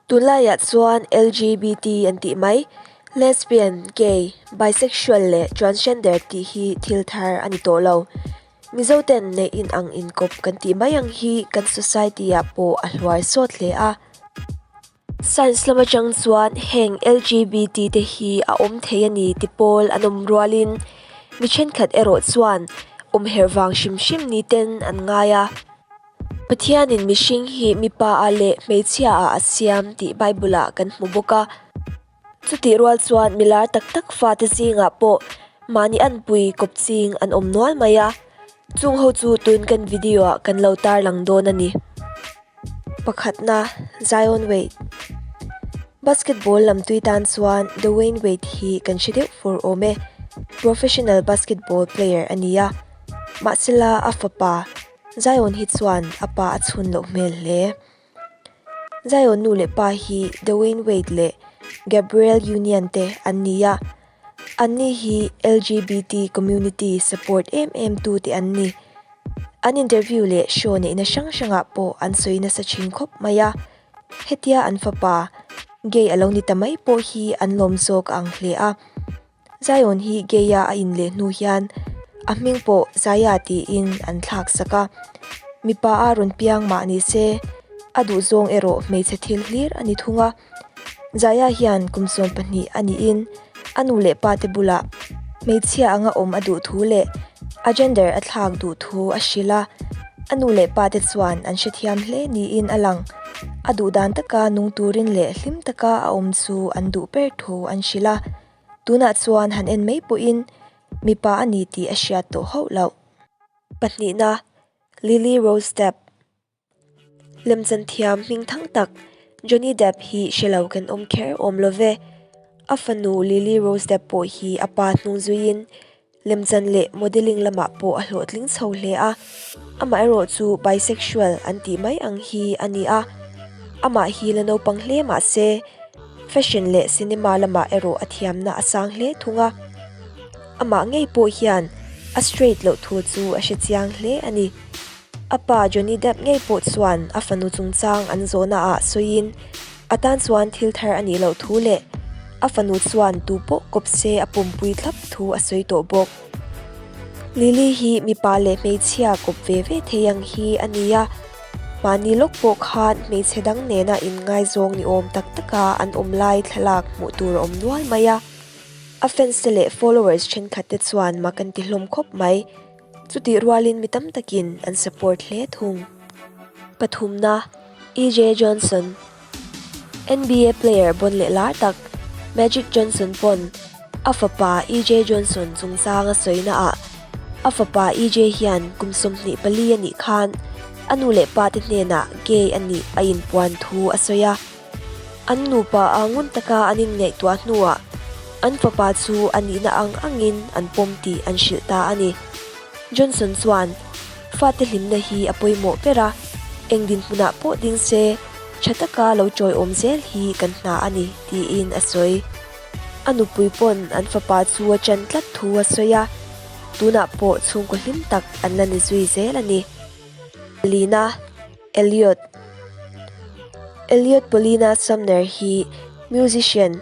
Tunlaiah chuan LGBT an tih mai, lesbian, gay, bisexual leh transgender tih hi thil thar a ni tawh lo. Mizoten neih inang inkawp kan tih mai ang hi kan society-ah pawh a hluai sawt hle a. Science lam atang chuan heng LGBT te hi a awm thei a ni ti pawl an awm rualin mi thenkhat erawh chuan awmherh vang hrim hrim ni ten an ngai a. Pathianin mihring hi mipa ah leh hmeichhia ah a siam tih Bible ah kan hmu bawk a. Chutih rual chuan milar tak tak fate zingah pawh mahni anpui kawp ching an awm nual mai a. Chung ho chu tun kan video ah kan lo tarlang dawn a ni. Pakhatna, Zion Wade. Basketball lam tui tan chuan Dwyane Wade hi kan hre deuh fur awm e. Professional basketball player a ni a. Mahsela a fapa, Zion hi chuan a pa a chhun loh hmel hle. Zion nu leh pa hi Dwyane Wade leh Gabrielle Union te an ni a. Anni hi LGBT community support em em tu te an ni. An interview leh show neihna hrang hrangah pawh an sawi nasa thin khawp mai a. Hetia an fapa gay a lo ni ta mai pawh hi an lawm zawk ang hle a. Zion hi gay a a inleh hnu hian a hming pawh Zaya tiin an thlak sak a. Mipa a rawn piang mah ni se a duhzawng erawh hmeichhe thil hlir a ni thung a. Zaya hian kum 12 a niin a nu leh pa te bulah hmeichhia anga awm a duh thu leh a gender a thlak duh thu a hrilh a, a nu leh pa te chuan an hrethiam hle niin a lang. A duh dan taka nung turin leh hlim taka a awm chu an duh ber thu an hrilh a, tunah chuan han en mai pawhin mipa a ni tih a hriat tawh hauh loh. Pahnihna, Lily Rose Depp. Lemchan thiam hming thang tak Johnny Depp hi hre lo kan awm kher awm lo ve. A fanu Lily Rose Depp pawh hi a pa hnung zuiin lemchan leh modelling lamah pawh a hlawhtling chho hle a. Amaherawh chu bisexual an tih mai ang hi a ni a. Amah hi la naupang hle mah se fashion leh cinema lamah erawh a thiamna a sang hle thung a. Amah ngei pawh hian a straight loh thu chu a hre chiang hle a ni. A pa Johnny Depp ngei pawh chuan a fanu chungchang an zawhna ah sawiin a tan chuan thil thar a nih loh thu leh a fanu chuan tu pawh kawp se a pumpui thlap thu a sawi tawh bawk. Lily hi mipa leh hmeichhia kawp ve ve thei ang hi a ni a, mahni lawk pawh khan hmeichhe dang nena inngaizawng ni awm tak taka an awm lai thlalak hmuh tur a awm nual mai a. A fans te leh followers thenkhat te chuan mak an ti hlawm khawp mai. Chutih rualin mi tam takin an support hle thung. Pathumna, EJ Johnson, NBA player bawn leh lar tak Magic Johnson pawn a fapa EJ Johnson chungchang a sawina ah a fapa EJ hian kum 24 a nih khan a nu leh pa te hnenah gay a nih a inpuan thu a sawi a. An nupa a ngun taka an inngaihtuah hnuah an fapa chu a nihna ang angin an pawm tih an hrilh ta a ni. Johnson chuan, Fate hlimna hi a pawimawh ber a, eng dinhmunah pawh ding se, tha taka lo tawiawm zel hi kan hna a ni, tiin a sawi. A nupui pawn an fapa chu a ṭan tlat thu a sawi a, tunah pawh chhungkaw hlim tak an la ni zui zel a ni. Lina. Elliot Elliot Paulina Sumner hi musician,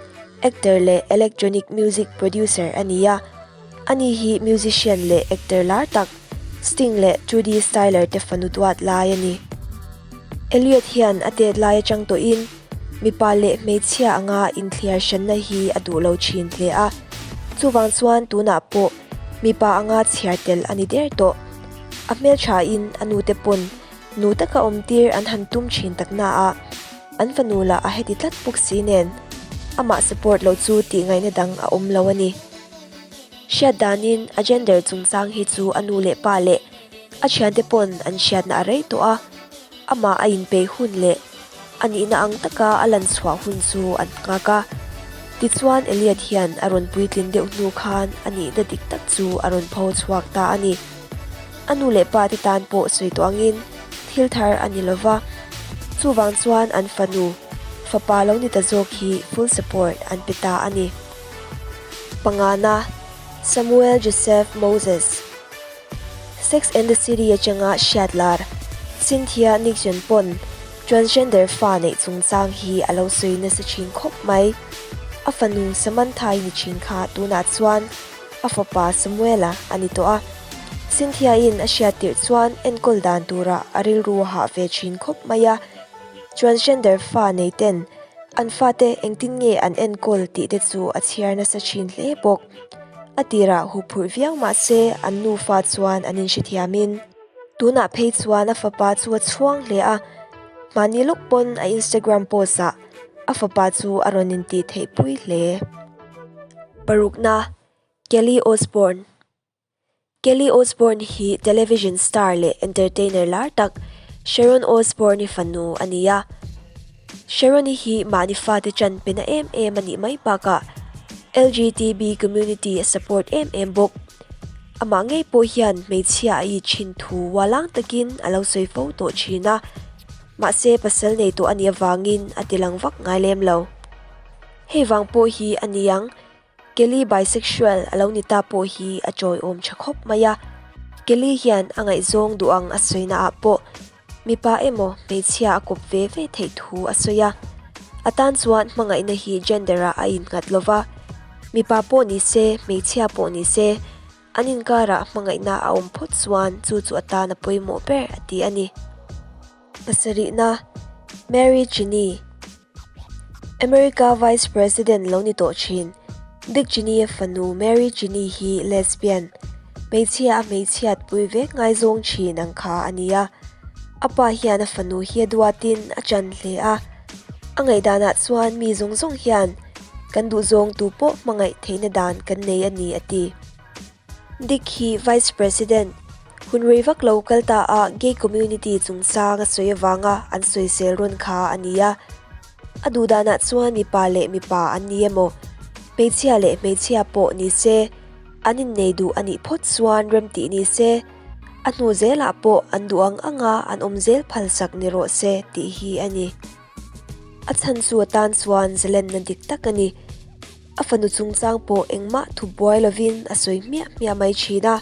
actor leh electronic music producer a ni a. Ani hi musician leh actor lar tak Sting leh Trudie Styler te fanu duat lai a ni. Elliot hian a tet lai atang tawhin mipa leh hmeichhia anga inthliar hranna hi a duh lo thin hle a. Chuvang chuan tunah pawh mipa anga chhiar tel a ni der tawh. A hmelthain a nute pawn Nu taka awm tir an han tum thin tak na a, an fanu lah a heti tlat bawk si nen, amah support lo chu tih ngaihna dang a awm lo a ni. Hriat danin a gender chungchang hi chu a nu leh pa leh a thiante pawn an hriatna a rei tawh a, amah a inpeih hun leh a nihna ang taka a lan chhuah hun chu an nghak a. Tichuan Elliot hian a rawn puitlin deuh hnu khan a nihna dik tak chu a rawn pho chhuak ta a ni. A nu leh pa te tan pawh sawi tawh angin thil thar a ni lova, chuvang chuan an fanu, fapa lo ni ta zawk hi full support an pe ta a ni. Pangana, Samuel Joseph Moses, Sex and the City atanga hriat lar, Cynthia Nixon pawn. Transgender fa neih chungchang hi a lo sawi nasa thin khawp mai. A fanu Samantha-i ni thin kha tunah chuan a fapa Samuel-a a ni tawh a. Cynthia-in a hriat tirh chuan enkawl dan turah a rilru a hah ve thin khawp mai a. Transgender fa nei ten an fate engtin nge an enkawl tih te chu a chhiar nasa thin hle bawk. A tirah huphurh viau mah se an nufa chuan an inhrethiamin. Tunah phei chuan a fapa chu a chhuang hle a, mahni lawk pawn a Instagram post ah a fapa chu a rawn intih theih pui hle. Parukna, Kelly Osbourne Kelly Osbourne hi television star leh entertainer lar tak Sharon Osbourne-i fanu a ni a. Sharon-i hi mahni fate chan pe na em em a nih mai bakah LGTB community a support em em bawk. Amah ngei pawh hian hmeichhia a it thin thu ualang takin a lo sawi fo tawh thin a, mahse pasal nei tawh a nih avangin a ti lang vak ngai lem lo. Hei vang pawh hi a ni ang, Kelly bisexual a lo ni ta pawh hi a chawiawm tha khawp mai a, Kelly hian a ngaihzawng duh ang a sawina ah pawh mipa emaw hmeichhia a kawp ve ve theih thu a sawi a, a tan chuan hmangaihna hi gender ah a innghat lo va, mipa pawh ni se hmeichhia pawh ni se an inkarah hmangaihna a awm phawt chuan chu chu a tan a pawimawh ber a ti a ni. Pasarihna, Mary Cheney. America Vice President lo ni tawh thin, Dick Cheney-a fanu Mary Cheney hi lesbian, hmeichhia a hmeichhiat pui vek ngaizawng thin ang kha a ni a. A pa hian a fanu hi a duatin a chan hle a. A ngaihdanah chuan mi zawng zawng hian kan duhzawng tu pawh hmangaih theihna dan kan nei a ni a ti. Dick hi Vice President hun rei vak lo kal ta a gay community chungchang a sawi avanga an sawisel rawn kha a ni a. A duh danah chuan mipa leh mipa an ni emaw, hmeichhia leh hmeichhia pawh ni se, an innei duh a nih phawt chuan remtih ni se, a hnu zelah pawh an duh ang anga an awm zel phalsak ni rawh se tih hi a ni. A chhan chu atan chuan zalenna dik tak a ni. A fanu chungchang pawh engmah thup buai lovin a sawi hmiah hmiah mai thin a,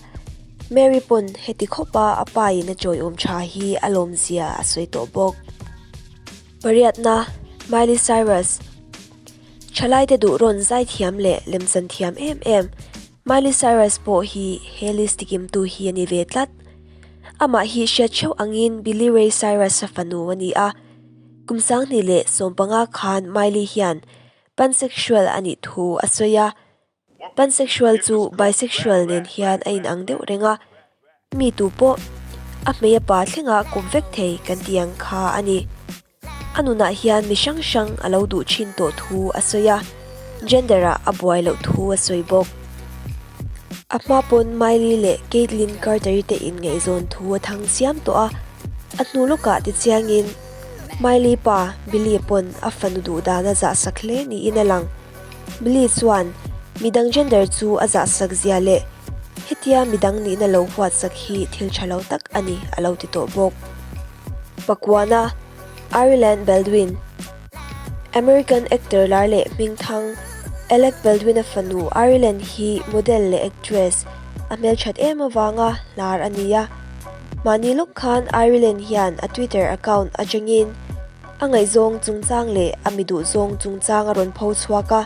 Mary pawn heti khawpa a pa in a chawiawm tha hi a lawmzia a sawi tawh bawk. Pariatna, Miley Cyrus Thalaite duh rawn zaithiam leh lemchan thiam em em Miley Cyrus pawh hi he list tikimtu hi a ni ve tlat. Amah hi hriat theuh angin Billy Ray Cyrus-a fanu a ni a, kum 2015 khan Miley hian Pansexual a nih thu a sawi a, pansexual chu bisexual nen hian a inang deuh reng a, mi tu pawh a hmei a pa thlenga kawp vek thei kan tih ang kha a ni. A nunah hian mi hrang hrang a lo duh thin tawh thu a sawi a, gender ah a buai loh thu a sawi bawk. A hma pawn Miley leh Kaitlynn Carter-i te inngaihzawn thu a thang chiam tawh a, a hnu lawkah tichiangin, Miley pa, Billy pawn a fanu duh dan a zahsak hle niin a lang. Billy chuan midang gender chu a zahsak zia leh hetia midang nihna lo huatsak hi thil tha lo tak a ni a lo ti tawh bawk. Pakuana, Ireland Baldwin, American actor lar leh hmingthang Alec Baldwin-a fanu Ireland hi model leh actress a hmelthat em avanga lar a ni a. Mahni lawk khan Ireland hian a Twitter account atangin a ngaihzawng chungchang leh a mi duhzawng chungchang a rawn pho chhuak a,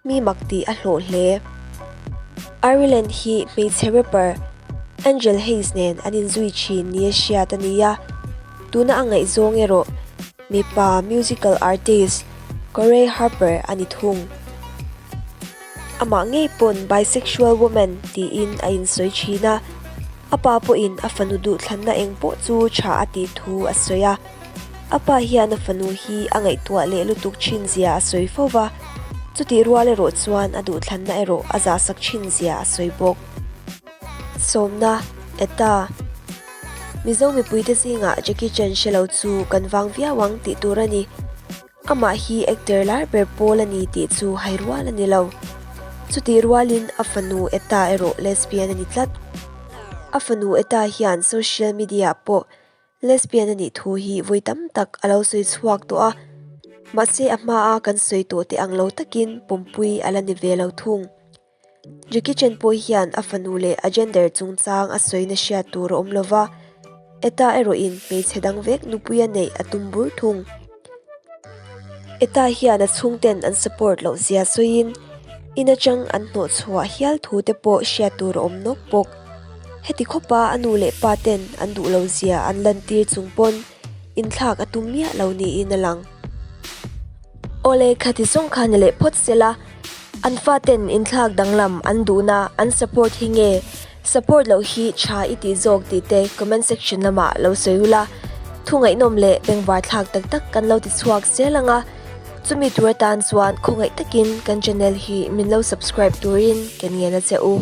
mi mak tih a hlawh hle. Ireland hi hmeichhe rapper Angel Haze nen an inzui thin nia hriat a ni a, tuna a ngaihzawng erawh mipa musical artist Corey Harper a ni thung. Amah ngei pawn bisexual woman tiin a insawi thin a, a pa pawhin a fanu duhthlanna eng pawh chu tha a tih thu a sawi a. A pa hian a fanu hi a ngaihtuah leh lutuk thin zia a sawi fo va, chutih rual erawh chuan a duhthlanna erawh a zahsak thin zia a sawi bawk. Sawmna, Etta. Mizo mipuite zingah Jackie Chan hre lo chu kan vang viau ang tih tur a ni. Amah hi actor lar ber pawl a ni tih chu hai rual a ni lo. Chutih rualin a fanu Etta erawh lesbian a ni tlat. A fanu Etta hian social media pawh lesbian a nih thu hi vawi tam tak a lo sawi chhuak tawh a, mahse a hmaa kan sawi tawh te ang lo takin pawmpui a la ni ve lo thung. Jackie Chan pawh hian a fanu leh a gender chungchang a sawina hriat tur a awm lo va. Etta erawhin hmeichhe dang vek nupuia neih a tum bur thung. Etta hian a chhungten an support loh zia sawiin in atang an hnawh chhuah hial thu te pawh hriat tur a awm nawk bawk. Heti khawpa a nu leh pa ten an duh lo zia an lantir chung pawn inthlak a tum miah lo niin a lang. Awle khati zawng kha ni leh phawt se la, an faten inthlak danglam an duhna an support hi nge support loh hi tha i tih zawk tih te comment section lamah lo sawi ula, thu ngaihnawm leh bengvar thlak tak tak kan lo ti chhuak zel ang a, chumi tur atan chuan khawngaih takin kan channel hi min lo subscribe turin kan ngen a che u.